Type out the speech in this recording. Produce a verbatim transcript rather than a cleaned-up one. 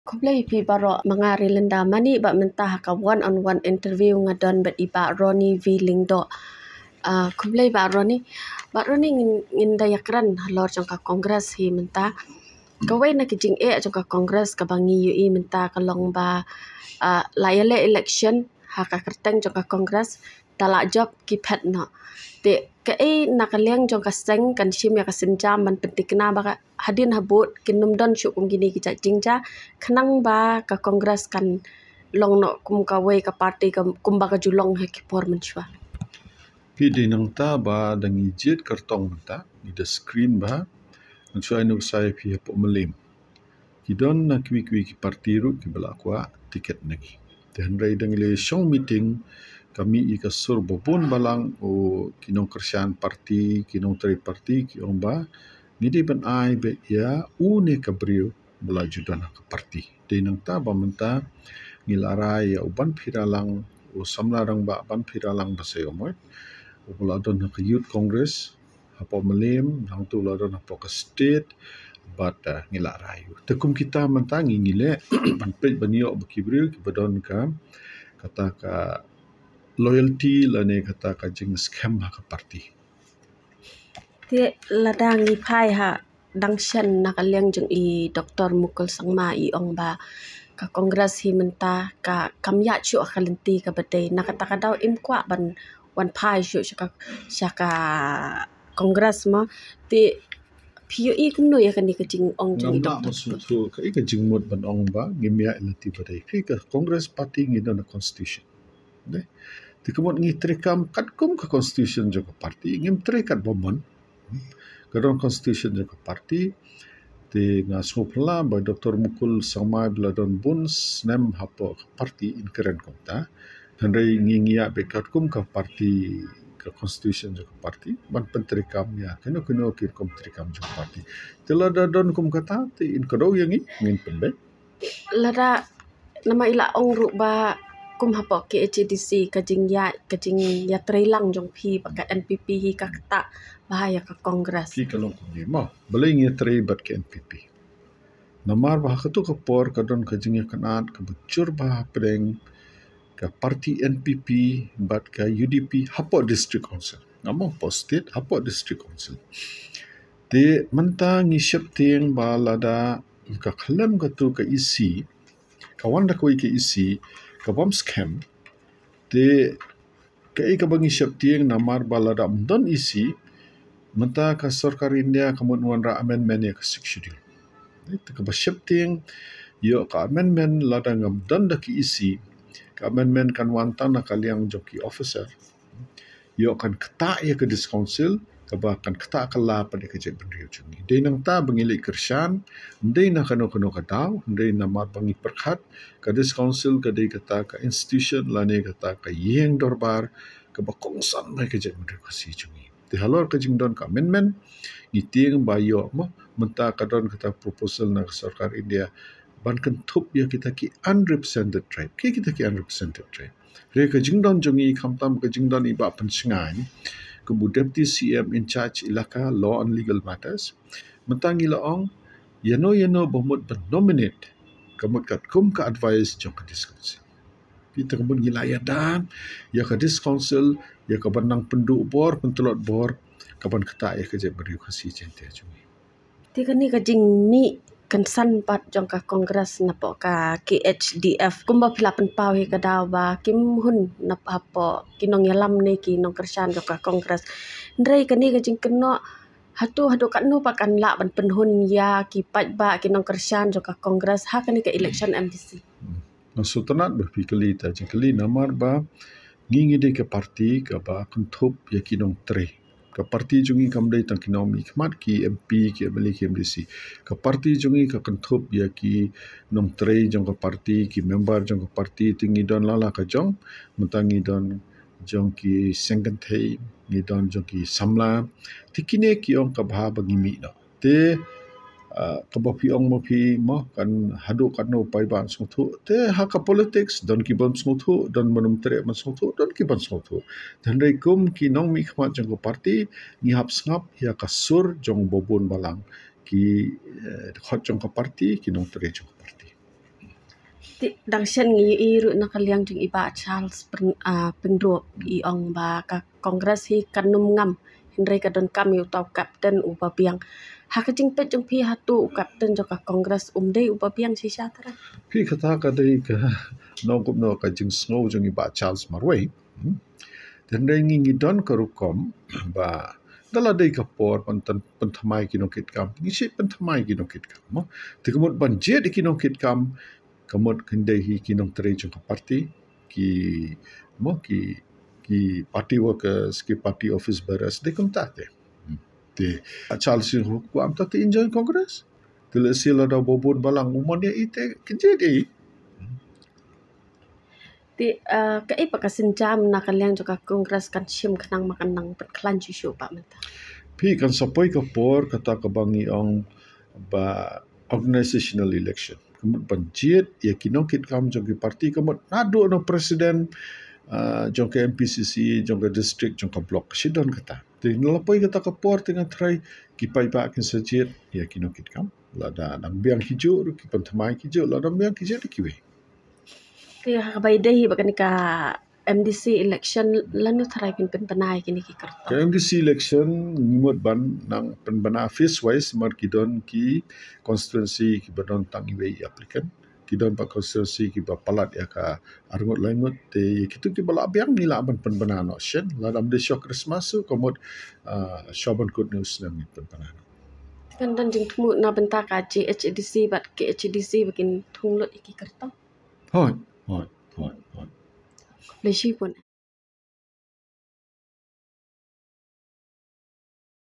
Khublei phi baroh, ma nga Rilinda Mani, ba mynta ha ka one on one interview nga don bad i Bah Ronnie V Lyngdoh. Ah, khublei Bah Ronnie. Bah Ronnie, ngin, ngin da ïakren halor jong ka Congress hi mynta. Kawei na ki jingeh jong ka Congress kaba ngi ïohi mynta ka long ba, ah, la ïaleh election ha ka kyrteng jong ka Congress, te la jop ki phet noh. Te kaei na ka liang jong ka seng kan shim ïa ka sienjam ban pynthikna ba ka hadien habud kin ym don shuh kum kine ki jait jingjia, khnang ba ka Congress kan long noh kum kawei ka party ka, kumba ka ju long ha ki por mynshuwa. Phi, dei nangta ba da ngi jied kyrtong mynta, ngi da screen ba, mynshuwa ïa nuksa ïa phi hapoh Mylliem. Ki don na kiwei kiwei ki party ruh kiba la kwah tiket na ngi. Te hynrei da ngi la shong meeting, ka mih ïa ka sur ba bun balang, u ki nongkyrshan party, ki nongtrei party, ki ong ba ngi dei ban ai beit ïa une ka briew ba la ju don ha ka party. Dei nangta ba mynta ngi la rai ïa u Banphiralang, u samla rangbah Banphiralang Basaiawmoit, uba la don ha ka Youth Congress hapoh Mylliem, hangto la don hapoh ka state, bad, ah, ngi la rai u. Te kum kita mynta ngi, ngi leh ban peit ban ïoh ba ki briew kiba don ka, kata ka loyalty lane kata ka jingskhem ha ka party. Te lada ngi phai ha dang shen na ka liang jong i Doktor Mukul Sangma, i ong ba ka Congress hi mynta ka kam ïaid shuh ha ka lynti kaba dei, na kata ka daw im kwah ban wan phai shuh sha ka, sha ka Congress mo. Te phi ïohi kumno ïa kane ka jingong jong i Doktor Mukul? Kaei ka jingmut ban ong ba ngim ïaid lynti ba dei? Phi, ka Congress party ngi don ha constitution. Ne? Te ka mut ngi treikam katkum ka constitution jong ka party, ngim trei kat ba mon. Ka don constitution jong ka party. Te nga sngewphylla ba Doktor Mukul Sangma ba la don bun snem hapoh ka party in kren kumta. Hynrei ngi, ngi ïa beit katkum ka party, ka constitution jong ka party ban pyntreikam ïa kino kino ki rukom treikam jong ka party. Te lada don kum kata te in kdew ïa ngi, ngin pynbeit. Lada, namar i la ong ruh ba kum hapoh K H A D C ka jingïa, ka jingïatreilang jong phi bad ka N P P hi ka ktah bha ïa ka Congress. Phi, ka long kumne mo, balei ngi ïatrei bad ka N P P? Namar ba ha kato ka por ka don ka jingïakynad kaba jur bha hapdeng ka party N P P bad ka U D P hapoh District Council. Ngam ong hapoh state, hapoh District Council. Te mynta ngi sheptieng ba lada ka khlem kato ka E C, ka wan da kawei ka E C ka bym skhem. Te kaei kaba ngi sheptieng, namar ba lada ym don E C, mynta ka sorkar India ka mut wanrah amendment ïa ka Sixth Schedule. Te kaba sheptieng ïoh ka amendment, lada ngam don da ki E C, ka amendment kan wan tang na ka liang jong ki officer. Ïoh kan ktah ïa ka District Council, kaba kan ktah kylla pat ïa ka jaitbynriew jong ngi. Dei nangta ba ngi leit kyrshan, ym dei na kano kano ka daw, hynrei namar ba ngi pyrkhat ka District Council ka dei kata ka institution lane kata ka ïing dorbar kaba kongsan bha ïa ka jaitbynriew Khasi jong ngi. Te halor ka jingdon ka amendment, ngi tieng ba ïoh mo, mynta ka don kata proposal na ka sorkar India ban kynthup ïa kita ki unrepresented tribe. Ki kita ki unrepresented tribe. Hynrei ka jingdon jong ngi, khamtam ka jingdon i Bah Pynshngaiñ kum u Deputy C M in charge Elaka, Law and Legal Matters, mynta ngi la ong, ïano ïano ba mut ban nominate, ka mut katkum ka advice jong ka District Council. Kita ka mut ngi la ïada ïa ka District Council, ïa ka ban nang pynduh bor, pyntlot bor, ka ban ktah ïa ka jaitbynriew Khasi Jaiñtia jong ngi. Te kane ka jingmih kynsan pat jong ka Congress napoh ka K H D F, kumba phi la pynpaw hi ka daw ba kim hun na hapoh ki nongïalam ne ki nongkyrshan jong ka Congress. Hynrei kane ka jingkynnoh, hato haduh katno pat kan lah ban pynhun ïa ki paidbah, ki nongkyrshan jong ka Congress ha kane ka election M D C? Hmm. Nga sngewtynnat ba phi kylli ta jingkylli, namar ba ngi, ngi dei ka party kaba kynthup ïa ki nongtrei. Ka party jong ngi kam dei tang ki nongmihkhmat, ki M P, ki M L A, ki M D C. Ka party jong ngi ka kynthup ïa ki nongtrei jong ka party, ki member jong ka party. Te ngi don la la ka jong, mynta ngi don jong ki seng kynthei, ngi don jong ki samla. Te kine ki ong kaba bha ba ngi mih noh. Te, ah, kaba phi ong ma phi mo, kan haduh katno paidbah sngewthuh. Te ha ka politics don ki bym sngewthuh, don ban ym treh ban sngewthuh, don ki ban sngewthuh. Te hynrei kum ki nongmihkhmat jong ka party, ngi hap sngap ïa ka sur jong ba bun balang, ki, eh, dkhot jong ka party, ki nongtrei jong ka party. Te dang shen ngi ïohi ruh na ka liang jong i Bah Charles Pyn-, ah, Pyngrope, i ong ba ka Congress hi kan ym ngam, hynrei ka donkam ïa uta u captain uba biang. Ha ka jingpeit jong phi, hato u captain jong ka Congress um dei uba biang shisha trai? Phi, kata ka dei ka nongkup noh ka jingsngew jong i Bah Charles marwei. Hmm. Te hynrei ngi ngi don ka rukom ba da la dei ka por ban than-, pynthymmai ki nongkitkam, ngi shu pynthymmai ki nongkitkam, mo. Te ka mut ban jied ïa ki nongkitkam, ka mut kan dei hi ki nongtrei jong ka party, ki, mo, ki, ki party workers, ki party office bearers, dei kumta te. Hmm. Te Charles Pyngrope kwah mynta te un join Congress. Te lehse lada ba bun balang u mon ïa i te kan jied ïa i. Te, ah, kaei pat ka sienjam na ka liang jong ka Congress kan shim khnang ba kan nang pynkhlaiñ shuh shuh pat mynta? Phi, kan sa poi ka por kata kaba ngi ong ba organizational election. Ka mut ban jied ïa ki nongkitkam jong ki party, ka mut naduh na u president, ah, jong ka M P C C, jong ka district, jong ka block, shu don kata. Te na la poi kata ka por te ngan tharai ki paidbah kin sa jied ïa ki nongkitkam. Lada dang biang ki juh ruh ki pynthymmai ki juh, lada dang biang ki juh ruh kiwei. Te ha kaba ïadei hi bad kane ka M D C election, lano tharai phin pynbna ïa kine ki kyrtong? Ka M D C election ngi mut ban nang pynbna phase wise, namar ki don ki constituency kiba don tang iwei i applicant. Ki don pat constituency kiba palat ïa ka arngut laingut, te ïa kitu kiba la biang ngi lah ban pynbna noh shen, lada ym dei shuwa Christmas ruh, ka mut, ah, shuwa ban kut une u snem ngin pynbna noh. Kan don jingthmu na bynta ka J H A D C bad K H A D C ba kin thung lut ïa ki kyrtong? Hooid, hooid, hooid, hooid. Khublei shibun.